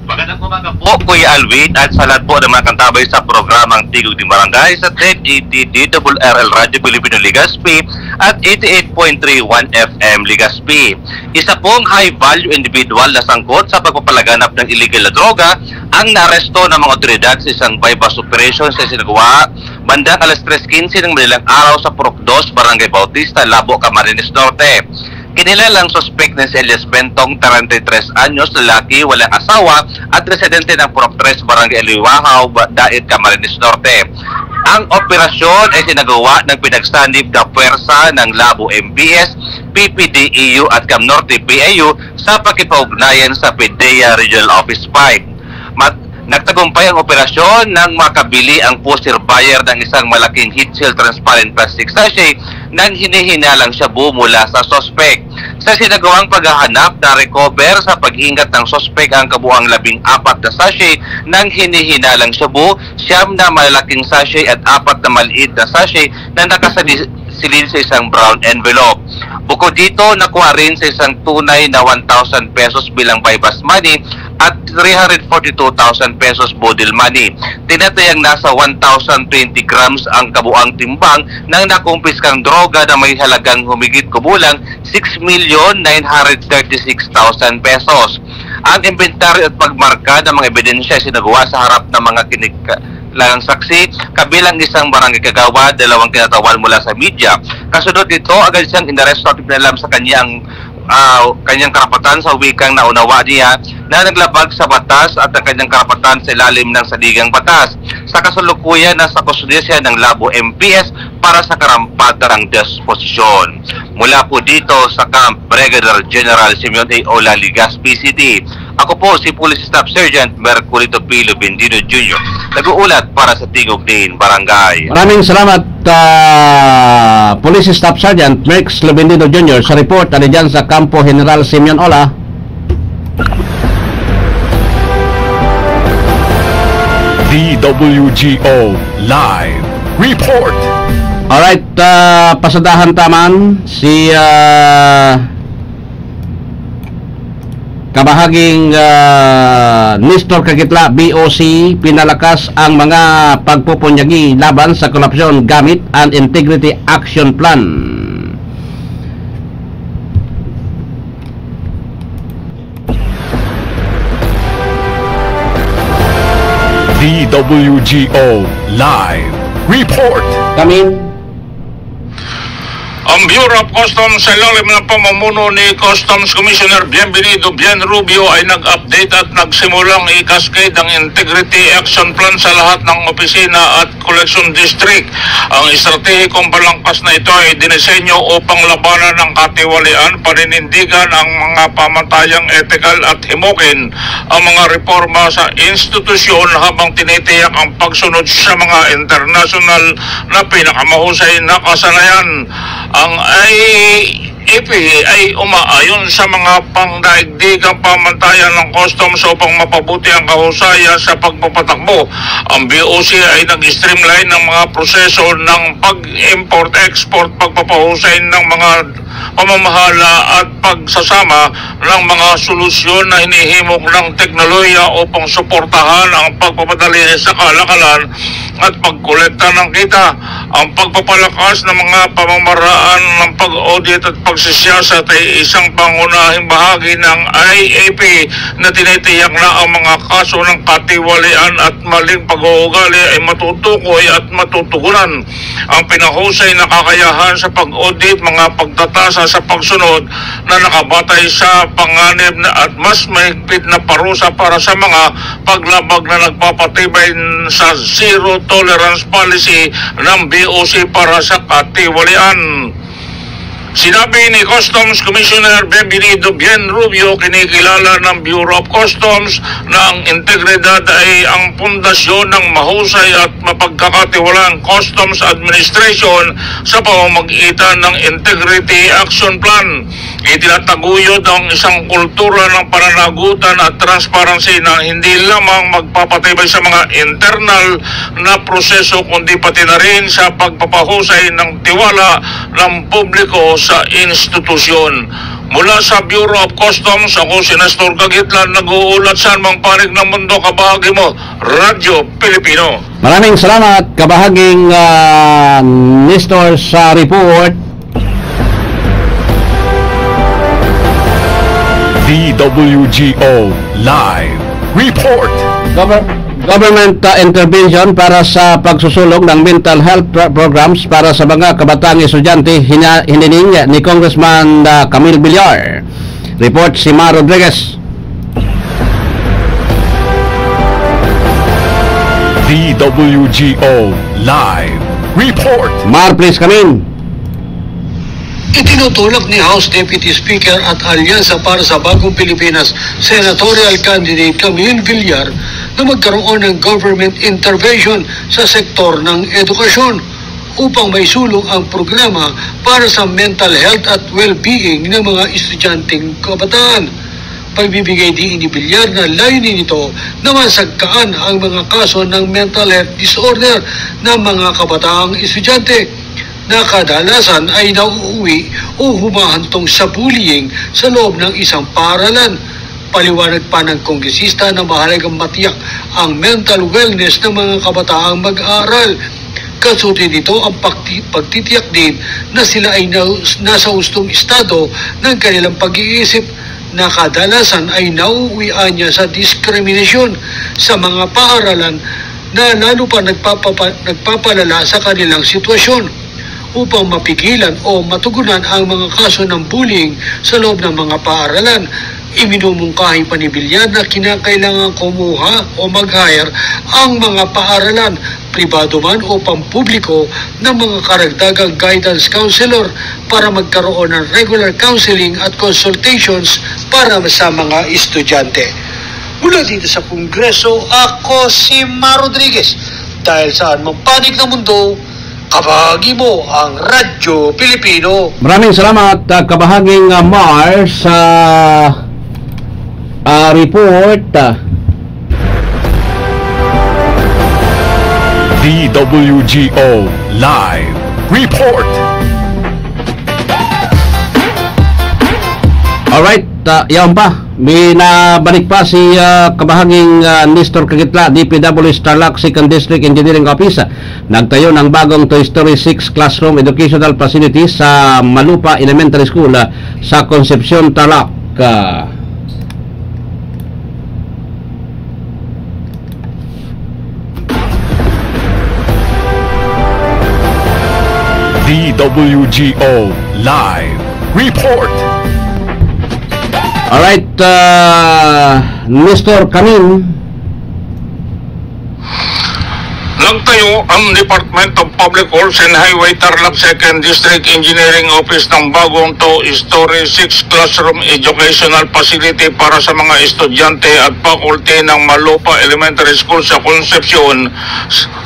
Magandang umaga po, Kuya Alvin, at sa lahat po ng mga kantabay sa programang Tigog ni Barangay sa ten eighty D R R L Radyo Pilipino Legazpi at eighty-eight point three one F M Legazpi. Isa pong high-value individual na sangkot sa pagpapalaganap ng illegal na droga ang naaresto ng mga otoridad sa isang buy-bust operation sa sinagawa bandang alas tres quince ng madaling araw sa Purok Dos, Barangay Bautista, Labo, Camarines Norte. Kinilalang suspek na si alias Bentong, treinta y tres anyos, lalaki, walang asawa at residente ng Purok tres, Barangay Aliwahaw, Ba- Daet, Camarines Norte. Ang operasyon ay sinagawa ng pinagsanib na pwersa ng Labo M P S, P P D E U at Cam Norte P I U sa pakipag-ugnayan sa PDEA Regional Office five. Mat- nagtagumpay ang operasyon nang makabili ang poseur buyer ng isang malaking heat-sealed transparent plastic sachet nang hinihinalang shabu mula sa suspek. Sa sinagawang paghahanap, na-recover sa pag-ingat ng suspek ang kabuang labing apat na sachet nang hinihinalang shabu, siyam na malalaking sachet at apat na maliit na sachet na nakasilid sa isang brown envelope. Bukod dito, nakuha rin sa isang tunay na one thousand pesos bilang buy-bust money at three hundred forty-two thousand pesos boodle money. Tinatayang nasa one thousand twenty grams ang kabuang timbang ng nakumpiskang droga na may halagang humigit kumulang six million nine hundred thirty-six thousand pesos. Ang inventaryo at pagmarka ng mga ebidensya ay sinagawa sa harap ng mga kinikailangang saksi, kabilang isang barangay kagawad, dalawang kinatawan mula sa media. Kasunod nito, agad siyang inaresto at ipinalam sa kanyang ah, kanyang karapatan sa wikang naunawa niya na naglabag sa batas at ang kanyang karapatan sa ilalim ng saligang batas. Sa kasalukuyan, nasa kustodiya siya ng Labo M P S para sa karampatang disposisyon. Mula po dito sa Camp Brigadier General Simeon A. Ola, Legazpi City, ako po si Police Staff Sergeant Merculito P. Lubendino Junior, nag-uulat para sa Tigog nin Barangay. Maraming salamat, ah, Police Staff Sergeant Merks Lubendino Junior sa report na dyan sa Kampo General Simeon Ola. D W G O Live Report. Alright, ah, pasadahan ta man si, ah, kabahaging, ah, Nestor Kakitla, B O C, pinalakas ang mga pagpupunyagi laban sa korupsyon gamit an Integrity Action Plan. D W G O Live Report. Kami Ang Bureau of Customs sa ilalim ng pamumuno ni Customs Commissioner Bienvenido Bien Rubio ay nag-update at nagsimulang i-cascade ang Integrity Action Plan sa lahat ng opisina at Collection District. Ang estratehikong palangkas na ito ay dinisenyo upang labanan ng katiwalian, paninindigan ang mga pamatayang etikal at himukin ang mga reforma sa institusyon habang tinitiyak ang pagsunod sa mga internasyonal na pinakamahusay na kasanayan. Ang I A P ay umaayon sa mga pangdaigdigang pamantayan ng customs upang mapabuti ang kahusayan sa pagpapatakbo. Ang B O C ay nag-streamline ng mga proseso ng pag-import-export, pagpapahusay ng mga pamamahala at pagsasama ng mga solusyon na hinihimok ng teknolohiya upang suportahan ang pagpapadali sa kalakalan at pagkolekta ng kita. Ang pagpapalakas ng mga pamamaraan ng pag-audit at pagsisiyasat ay isang pangunahing bahagi ng I A P na tinitiyak na ang mga kaso ng katiwalian at maling pag-uugali ay matutukoy at matutugunan. Ang pinahusay na kakayahan sa pag-audit, mga pagtatasa sa pagsunod na nakabatay sa panganib na at mas mahigpit na parusa para sa mga paglabag na nagpapatibay sa zero tolerance policy ng B O C para sa katiwalian. Sinabi ni Customs Commissioner Bienvenido Bien Rubio, kinikilala ng Bureau of Customs na ang integridad ay ang pundasyon ng mahusay at mapagkakatiwalang customs administration sa pamamagitan ng Integrity Action Plan. Itinataguyod ang isang kultura ng pananagutan at transparency na hindi lamang magpapatibay sa mga internal na proseso kundi pati na rin sa pagpapahusay ng tiwala ng publiko sa institusyon. Mula sa Bureau of Customs, ako si Nestor Kagitlan, nag-uulat sa anumang panig ng mundo, kabahagi mo, Radyo Pilipino. Maraming salamat, kabahaging, ah, Nestor, sa report. D W G O Live Report. Gover-, government, ah, intervention para sa pagsusulong ng mental health pro-, programs para sa mga kabataang estudyante, hina-, hiniling ni Congressman, ah, Camille Villar. Report si Mar Rodriguez. D W G O Live Report. Mar, please come in. Itinutulak ni House Deputy Speaker at Alyansa para sa Bagong Pilipinas senatorial candidate Camille Villar na magkaroon ng government intervention sa sektor ng edukasyon upang maisulong ang programa para sa mental health at well-being ng mga estudyanteng kabataan. Pagbibigay diin ni Villar na layunin nito na masagkaan ang mga kaso ng mental health disorder ng mga kabataang estudyante na kadalasan ay nauuwi o humahantong sa bullying sa loob ng isang paaralan. Paliwanag pa ng kongresista na mahalagang matiyak ang mental wellness ng mga kabataang mag-aaral. Kasunod nito ang pagti-, pagtitiyak din na sila ay na-, nasa hustong estado ng kanilang pag-iisip na kadalasan ay nauuwian niya sa diskriminasyon sa mga paaralan na lalo pa nagpapapa-, nagpapalala sa kanilang sitwasyon. Upang mapigilan o matugunan ang mga kaso ng bullying sa loob ng mga paaralan, iminumungkahi pa ni Villar na kinakailangan kumuha o mag-hire ang mga paaralan, pribado man o pampubliko, ng mga karagdagang guidance counselor para magkaroon ng regular counseling at consultations para sa mga estudyante. Mula dito sa Kongreso, ako si Mar Rodriguez. Dahil saan mang panig ng mundo, kabahagi mo ang Radyo Pilipino. Maraming salamat, ah, kabahaging, ah, Mar, sa, ah, report, ah. D W G O Live Report. Alright, ah, yaon pa. May nabalik pa si, ah, kabahaging, ah, Nestor Kagitla, D P W Tarlac Second District Engineering Office. Nagtayo ng bagong two-story, six classroom educational facility sa Malupa Elementary School, ah, sa Concepcion, Tarlac. Ah, D W G O Live Report. Alright, ah, Nestor Kamin. Nagtayo ang Department of Public Works and Highway Tarlac Second District Engineering Office ng bagong two-story, six classroom educational facility para sa mga estudyante at faculty ng Malupa Elementary School sa Concepcion,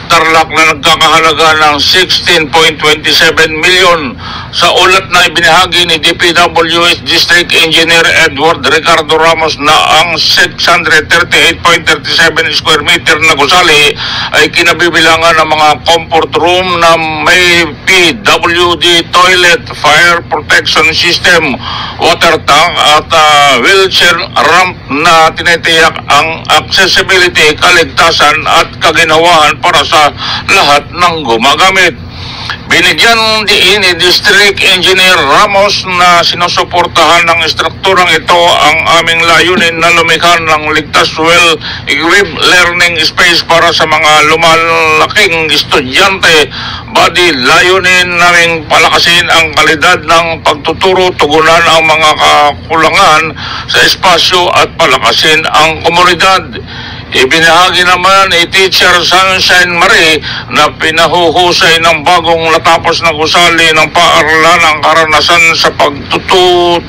Tarlac, na nagkakahalaga ng sixteen point twenty seven milyon. Sa ulat na ibinahagi ni D P W H District Engineer Edward Ricardo Ramos na ang six hundred thirty-eight point thirty-seven square meter na gusali ay kinabibilangan ng mga comfort room na may P W D toilet, fire protection system, water tank at, ah, wheelchair ramp na tinitiyak ang accessibility, kaligtasan at kaginhawaan para sa lahat ng gumagamit. Binigyan diin ni District Engineer Ramos na sinusuportahan ng estrukturang ito ang aming layunin na lumikha ng ligtas, well-equipped learning space para sa mga lumalaking estudyante. Badi, layunin naming palakasin ang kalidad ng pagtuturo, tugunan ang mga kakulangan sa espasyo at palakasin ang komunidad. Ibinahagi naman ni Teacher Sunshine Marie na pinahuhusay ng bagong natapos na gusali ng paaralan ang karanasan sa pagtuturo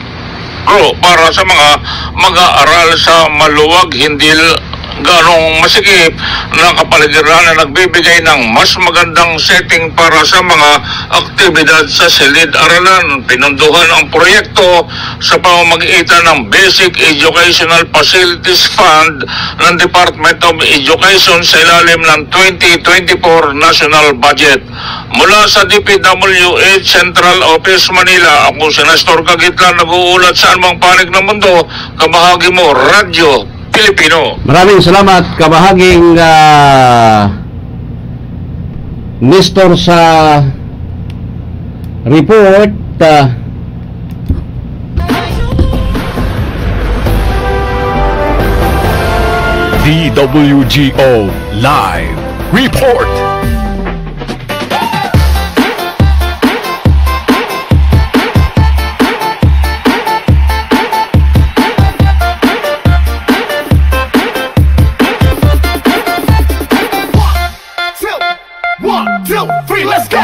para sa mga mag-aaral sa maluwag, hindi l-, ganong masikip na kapaligiran na nagbibigay ng mas magandang setting para sa mga aktibidad sa silid-aralan. Pinunduhan ang proyekto sa pamamagitan ng Basic Educational Facilities Fund ng Department of Education sa ilalim ng twenty twenty-four National Budget. Mula sa D P W H Central Office, Manila, ako si Nestor Kagitlan, nag-uulat sa anumang panig ng mundo, kabahagi mo, Radyo Pilipino. Maraming salamat, kabahaging, ah, Nestor, sa report. Ah, D W G O Live Report. One, two, three, let's go!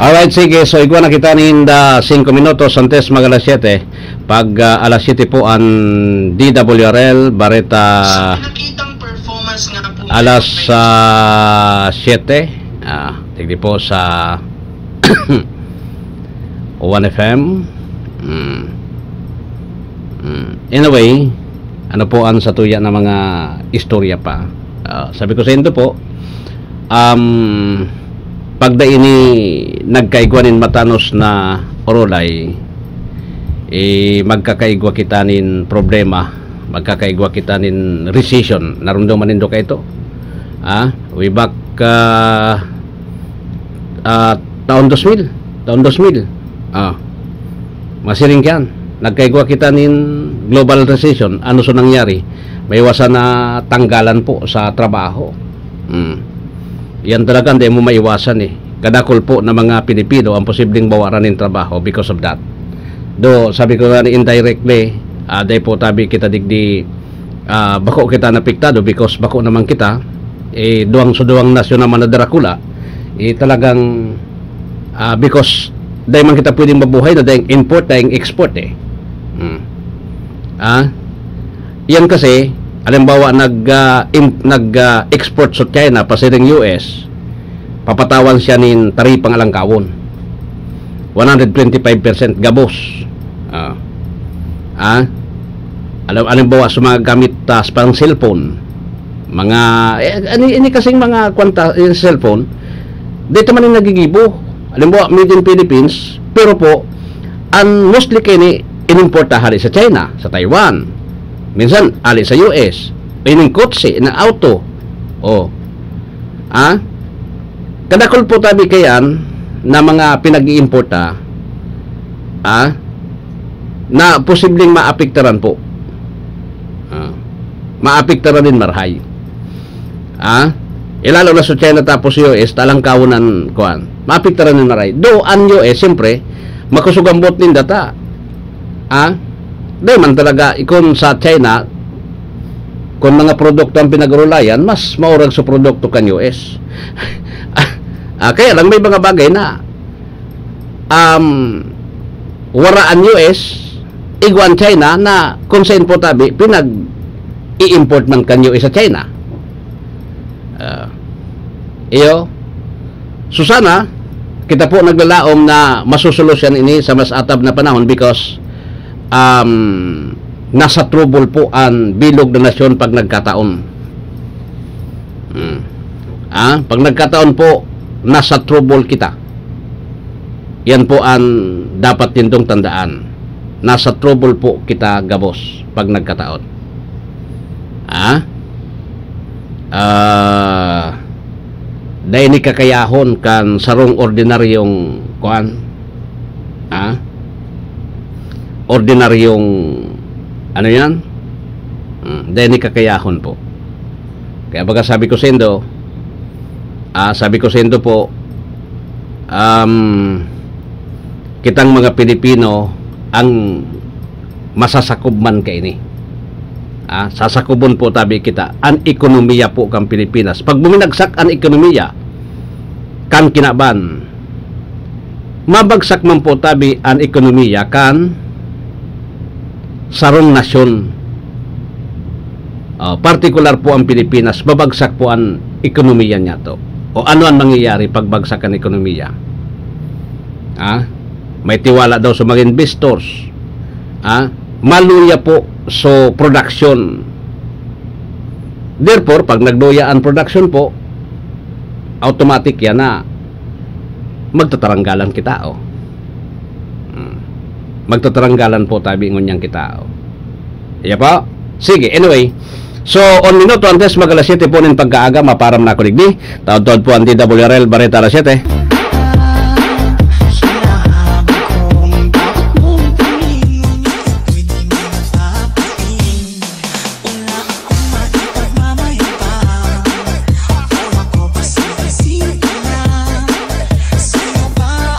Alright, sige. So, igwa na kita ninda singko minutos antes mag alas siyete. Pag, ah, alas siyete po ang D W R L, bareta alas, ah, siyete. Ah, tigdi po sa One F M. Mm. Mm. Anyway, ano po ang satuya na mga istorya pa? Ah, sabi ko sa indo po, um, pag da ini nagkaigwa nin matanos na orolay, eh, magkakaigwa kita nin problema, magkakaigwa kita nin recession. Narumduman nindo kaito? Ah, way back, ah, ah, taon dos mil, taon dos mil. Ah, masiring ka yan. Nagkaigwa kita nin global recession. Ano so nangyari? May iwasan na tanggalan po sa trabaho. Hmm. Yan talaga, hindi mo maiwasan eh. Kadakul po na mga Pilipino ang posibleng mawaran nin trabaho because of that. Do, sabi ko nga ni indirectly, ah, dahil po tabi kita digdi, ah, bako kita napiktado because bako naman kita, eh, duwang sa duwang nasyon naman na darakula, eh, talagang, ah, because dahil man kita pwedeng mabuhay na dahil import, dahil export eh. Hmm. Ah? Yan kasi, halimbawa, nag, ah, im-, nag, ah, export sa China, pasiring U S, papatawan siya nin taripang alangkawon. One hundred twenty-five percent gabos. Ah. Ah? Alam, halimbawa, sa mga gamit, ah, sa pang cellphone, mga, eh, ani, ini kasing mga kwanta, eh, cellphone, dito man yung nagigibo. Halimbawa, made in Philippines, pero po, ang mostly kini inimporta hali sa China, sa Taiwan. Minsan, hali sa U S. Ining kotse, na auto. Oh. Ah? Kadakul po tabi kayan na mga pinag-iimporta, ah, na posibleng maapektaran po. Ah, maapektaran din marhay. Ah, ilalo na sa China tapos U S, talang kawanan, kuan. Maapektaran din marhay. Do, ang U S, siyempre, makusog ang bot ninda ta. Ah, di man talaga, ikon sa China, kung mga produkto ang pinag-urulayan, mas maurag sa produkto kan U S. Ah, kaya lang may mga bagay na, um, wara ang U S, igwa ang China na kung sa inpo tabi, pinag-i-import man kan U S sa China. Ah, iyo. So sana, kita po naglalaom na masusolusyon ini sa mas atab na panahon because, um, nasa trouble po ang bilog na nasyon pag nagkataon. Hmm. Ah, pag nagkataon po, nasa trouble kita. Yan po ang dapat nindong tandaan. Nasa trouble po kita gabos pag nagkataon. Ah? Ah, dai ni kakayahon kan sarong ordinaryong, kuan? Ah? Ordinaryong, ano yan? Hmm, dai ni kakayahon po. Kaya baga sabi ko sendo, ah, sabi ko sendo po, um, kitang mga Pilipino ang masasakob man kaini. Ah, sasakobon po tabi kita an ekonomiya po kan Pilipinas. Pag buminagsak an ekonomiya kan kinaban, mabagsak man po tabi an ekonomiya kan sarong nasyon. Ah, partikular po ang Pilipinas, babagsak po an ekonomiya niyato. O ano an mangyayari pag bagsak an ekonomiya? Ah, may tiwala daw sa mga investors. Ah, maluya po sa production. Therefore, pag nagluya an production po, automatic yan na magtataranggalan kita, oh. Hmm. Magtataranggalan po tabi ngunyan kita, oh. Iya po? Sige, anyway. So, on minuto antes mag alas siyete po nin pagkaaga, maparam na ako digdi. Taod-taod po ang D W R L Bareta Alas Siyete.